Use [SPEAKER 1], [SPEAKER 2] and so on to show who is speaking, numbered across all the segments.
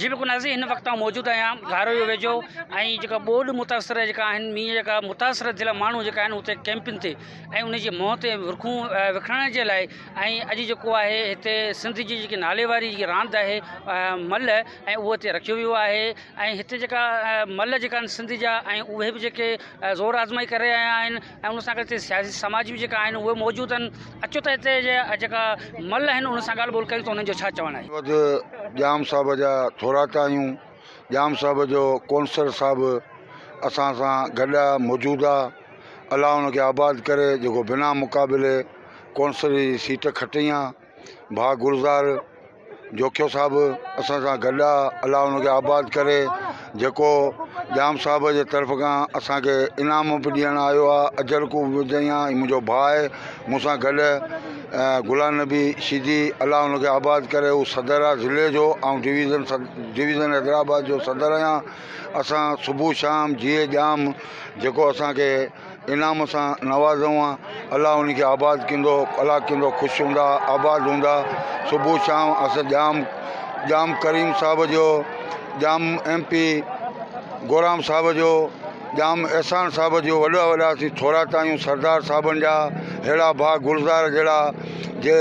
[SPEAKER 1] جي بلڪل ناظرين هن وقت آئون موجود آهيان گهارو ويجهو ۽ جيڪا ٻوڏ متاثر جيڪا آهن مينهن جيڪا متاثر ٿيل ماڻهو جيڪا آهن اتي ڪيمپن تي ۽ ان جي منهن تي ورکون وکرائڻ جي لاء ۽ اڄ جيڪو آهي هتي سنڌ جي جيڪي نالي واري جيڪي راند آهي ملهه ۽ اهو هتي رکيو ويو آهي ۽ هتي جيڪا ملهه جيڪا آهن سنڌ جا ۽ اهي به جيڪي زور آزمائي ڪري رهيا آهن ۽ ان سان گڏ هتي سياسي سماجي به جيڪا آهن اهي موجود آهن اچو ته هتي جا جيڪا مل آهن انهن سان ڳالهه ٻولهه ڪيون ته انهن جو ڇا چوڻ آهي.
[SPEAKER 2] وڌ ڄام صاحب جا ٿورائتا آهيون ڄام صاحب جو ڪونسل صاحب اسان سان گڏ آ موجود آ الله ان کي آباد ڪري جيڪو بنا مقابلي ڪونسل جي سيٽ کٽي آ ڀاء گلزار جوکيو صاحب اسان سان گڏ آ الله ان کي آباد ڪري جيڪو ڄام صاحب جي طرف کان اسان کي انعام به ڏيڻ آيو آ اجرڪون به وڌائين آ هي منهنجو ڀاء آهي مون سان گڏ غلام نبي شيدي الله ان کي آباد ڪري هو صدر آ ضلعي جو آئون ڊويزن ڊويزن حيدرآباد جو صدر آهيان اسان صبح شام جيئي ڄام جيڪو اسان کي انعام سان نوازيو آ الله انهي کي آباد ڪندو الله ڪندو خوش هوندا آباد هوندا صبح شام اسان ڄام ڄام ڪريم صاحب جو ڄام ايم پي گورام صاحب جو ڄام احسان صاحب جو وڏا وڏا اسين ٿورائتا آهيون سردار صاحبن جا ههڙا ڀاء گلزار جهڙا جي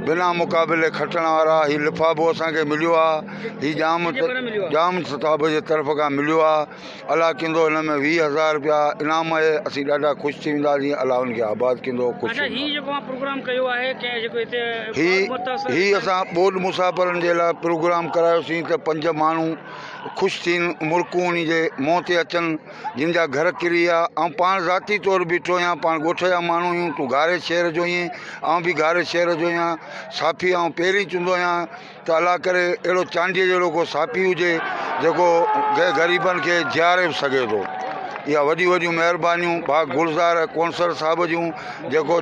[SPEAKER 2] بنا مقابلي کٽڻ وارا هي لفافو اسان کي مليو آ هي ڄام ڄام صاحب جي طرف کان مليو آ الله ڪندو هن ۾ 20 هزار روپيا انعام آهي اسين ڏاڍا خوش ٿي وينداسين الله هن کي آباد ڪندو خوش
[SPEAKER 1] اچا هي جيڪو اوهان پروگرام ڪيو آهي ڪنهن جيڪو هتي
[SPEAKER 2] هي هي اسان ٻوڏ مسافرن جي لاء پروگرام ڪرايوسين ته پنج ماڻهو خوش ٿين مرڪون انهي جي منهن تي اچن جن جا گهر ڪري ويا آئون پاڻ ذاتي طور بيٺو آهيان پاڻ ڳوٺ جا ماڻهو آهيون تون گهاري شهر جو آهين آئون به گهاري شهر جو آهيان صافي آئون پهرين چوندو آهيان ته الله ڪري اهڙو چانڊيي جهڙو ڪو ساٿي هجي جيڪو غريبن کي جياري به سگهي ٿو. اها وڏيون وڏيون مهربانيون ڀاء گلزار ڪونسر صاحب جون جيڪو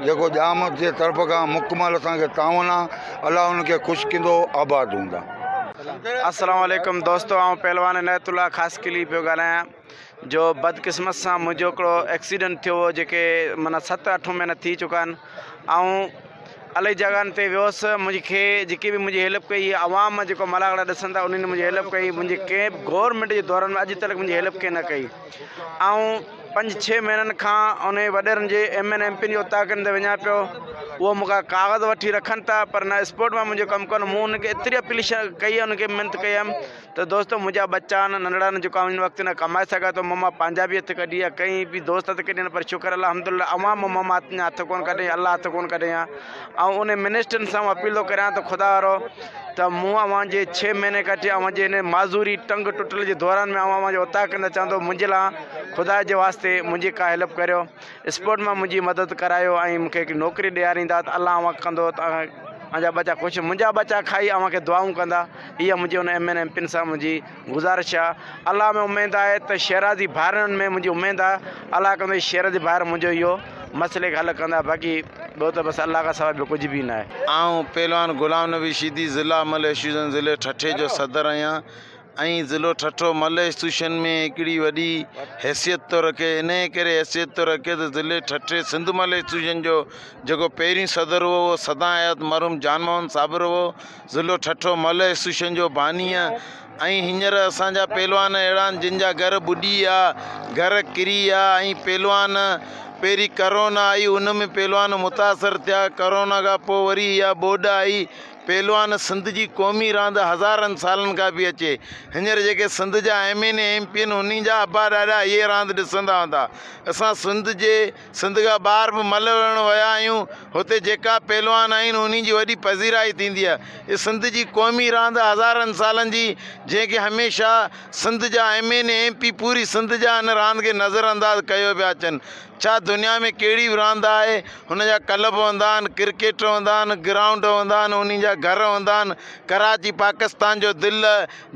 [SPEAKER 2] جيڪو ڄام جي طرف کان مڪمل اسان کي تعاون آ الله انهن کي خوش ڪندو آباد هوندا.
[SPEAKER 3] السلام عليڪم دوستو آئون پهلوان عنايت الله خاصخيلي پيو ڳالهايان جو بدقسمت سان منهنجو هڪڙو ايڪسيڊنٽ ٿيو هو جيڪي معنيٰ ست اٺ مهينا ٿي چڪا آهن آئون الائي جڳهن تي ويوس منهنجي کي جيڪي به منهنجي هيلپ ڪئي عوام جيڪو ملاکڙا ڏسن ٿا انهن منهنجي هيلپ ڪئي منهنجي ڪنهن به گورنمينٽ جي دوران ۾ اڄ تلڪ منهنجي هيلپ ڪنهن نه ڪئي آئون پنج ڇهه مهينن کان انهي وڏيرن جي ايم اين ايم پين جي اوطاقن تي وڃان پيو اهو مون کان ڪاغذ وٺي رکن ٿا پر نه اسپورٽ مان منهنجو ڪم ڪونه مون انهن کي ايتري اپليشن ڪئي انهن کي منٿ ڪئي هيم ته دوستو منهنجا ٻچا آهن ننڍڙا آهن جيڪو آئون هن وقت نه ڪمائي سگهان ٿو مون مان پنهنجا به هٿ ڪڍي يا ڪئين به دوست هٿ ڪڍي آهن پر شڪر الحمد لله اوهان مون مان اڃا هٿ ڪونه ڪڍي الله هٿ ڪونه ڪڍي آهي آئون ان منسٽرن سان اپيل ٿو ڪريان ته خدا وارو ته مون اوهان جي ڇهه مهيني کان وٺي اوهان جي هن معذوري ٽنگ ٽٽل جي دوران ۾ آئون اوهان جي اوطاق ۾ اچان ٿو منهنجي لاء خدا جي واسطي منهنجي ڪا هيلپ ڪريو اسپورٽ مان منهنجي مدد ڪرايو ۽ مون کي هڪڙي نوڪري ڏياريندا ته الله اوهان ڪندو ته اوهان جا ٻچا خوش منهنجا ٻچا کائي اوهان کي دعائون ڪندا اها منهنجي ان ايم اين ايم پن سان منهنجي گذارش آهي الله ۾ اميد آهي ته شيرازي ڀائرن ۾ منهنجي اميد آهي الله ڪندو هي شيرازي ڀائر منهنجو اهو مسئلي کي حل ڪندا باقي ٻيو ته بس الله کان سواء ٻيو ڪجهه به نه آهي.
[SPEAKER 4] آئون پهلوان غلام نبي شيدي ضلع مل ايسوسيئيشن ضلعي ٺٽي جو صدر آهيان ۽ ضلعو ٺٽو مل ايسوسيئيشن ۾ هڪڙي وڏي حيثيت ٿو رکي انهيء ڪري حيثيت ٿو رکي ته ضلعي ٺٽي سنڌ مل ايسوسيئيشن جو جيڪو پهريون صدر هو اهو سدا حيات مرحوم جان محمد صابر هو ضلعو ٺٽو مل ايسوسيئيشن جو باني ۽ هينئر اسان جا پهلوان اهڙا آهن جن جا گهر ٻڏي ويا گهر ڪري ويا ۽ پهلوان پهرين ڪرونا آئي ان ۾ پهلوان متاثر ٿيا ڪرونا کان پوء وري اها ٻوڏ آئي پهلوان سنڌ جي قومي راند هزارن سالن کان پئي اچي هينئر جيڪي سنڌ جا M N A M P آهن انهن جا ابا ڏاڏا اهي راند ڏسندا هوندا اسان سنڌ جي سنڌ کان ٻاهر به ملهه وڙهڻ ويا آهيون هتي جيڪا پهلوان آهن انهن جي وڏي پذيرائي ٿيندي آهي هي سنڌ جي قومي راند آهي هزارن سالن جي جنهن کي هميشه سنڌ جا M N A M P پوري سنڌ جا هن راند کي نظر انداز ڪيو پيا اچن ڇا دنيا ۾ ڪهڙي به راند آهي هن جا ڪلب هوندا آهن ڪرڪيٽ هوندا آهن گرائونڊ هوندا آهن انهن جا گهر هوندا آهن ڪراچي پاڪستان جو دل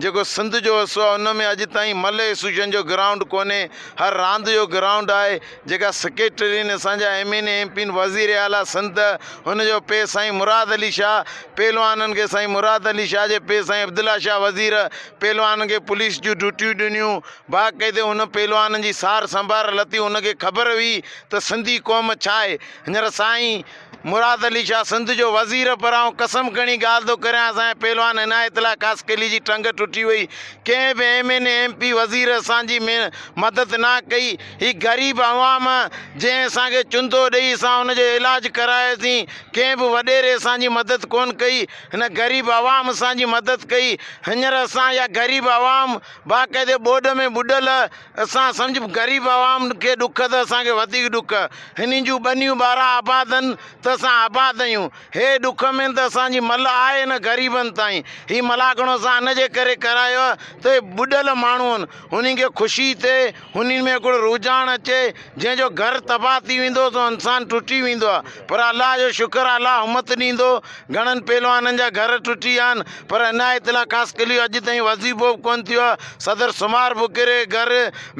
[SPEAKER 4] جيڪو سنڌ جو حصو آهي ان ۾ اڄ تائين ملهه ايسوسيئيشن جو گرائونڊ ڪونهي هر راند جو گرائونڊ آهي جيڪا سيڪريٽري آهن اسان جا M N A M P آهن وزير اعليٰ سنڌ هن جو پي سائين مراد علي شاهه پهلوانن کي سائين مراد علي شاهه جي پي سائين عبدالله شاهه وزير پهلوانن کي پوليس جون ڊيوٽيون ڏنيون باقاعدي هن پهلوانن جي سار سنڀار لٿي هن کي خبر هئي ته سنڌي قوم ڇا آهي هينئر سائين مراد علي شاهه سنڌ جو وزير پر آئون قسم کڻي. کڻي ڳالهه ٿو ڪريان اسان جي پهلوان عنايت الله خاصخيلي جي ٽنگ ٽٽي وئي ڪنهن به ايم اين اي ايم پي وزير اسان جي مدد نه ڪئي هي غريب عوام جنهن اسان کي چندو ڏئي اسان ان جو علاج ڪرايوسين ڪنهن به وڏيري اسان جي مدد ڪون ڪئي هن غريب عوام اسان جي مدد ڪئي هينئر اسان جا غريب عوام باقاعدي ٻوڏ ۾ ٻڏل اسان سمجھ غريب عوام کي ڏک ته اسان کي وڌيڪ ڏک هنن جون ٻنيون ٻارا آباد آهن ته اسان آباد آهيون هي ڏک ۾ ته اسان جي مل آهي نه غريبن تائين هي ملاکڙو اسان ان جي ڪري ڪرايو آهي ته هي ٻڏل ماڻهو آهن هنن کي خوشي ٿئي هنن ۾ هڪڙو رجحان اچي جنهن جو گهر تباهه ٿي ويندو سو انسان ٽٽي ويندو آهي پر الله جو شڪر آهي الله همت ڏيندو گهڻن پهلوانن جا گهر ٽٽي ويا آهن پر عنايت الله خاصخيلي جو اڄ تائين وظيفو به ڪونه ٿيو آهي صدر سمار بڪري گهر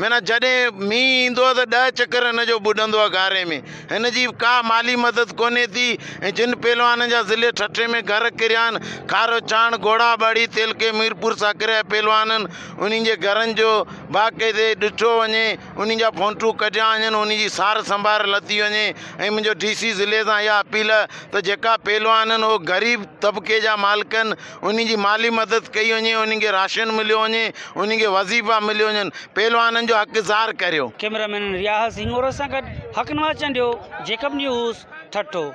[SPEAKER 4] معنيٰ جڏهن مينهن ايندو آهي ته ڏهه چڪر هن جو ٻڏندو آهي گاري ۾ هن جي ڪا مالي مدد ڪونهي ٿي ۽ جن پهلوانن جا ضلعي ٺٽي ۾ گهر ڪريا آهن کارو ڇاڻ گهوڙا ٻاڙي تعلقي ميرپور ساڪري جا پهلوانن انهن جي گهرن جو باقاعدي ڏٺو وڃي انهن جا فونٽو ڪڍيا وڃن انهن جي سار سنڀار لڌي وڃي ۽ منهنجو ڊي سي ضلعي سان اها اپيل ته جيڪا پهلوان آهن اهي غريب طبقي جا مالڪ آهن انهن جي مالي مدد ڪئي وڃي انهن کي راشن مليو وڃي انهن کي وظيفا مليو وڃن پهلوانن جو حق ظاهر ڪريو.
[SPEAKER 1] ڪئميرا مين رياض هڱورو سان گڏ حق نواز چانڊيو، جيڪب نيوز، ٺٽو.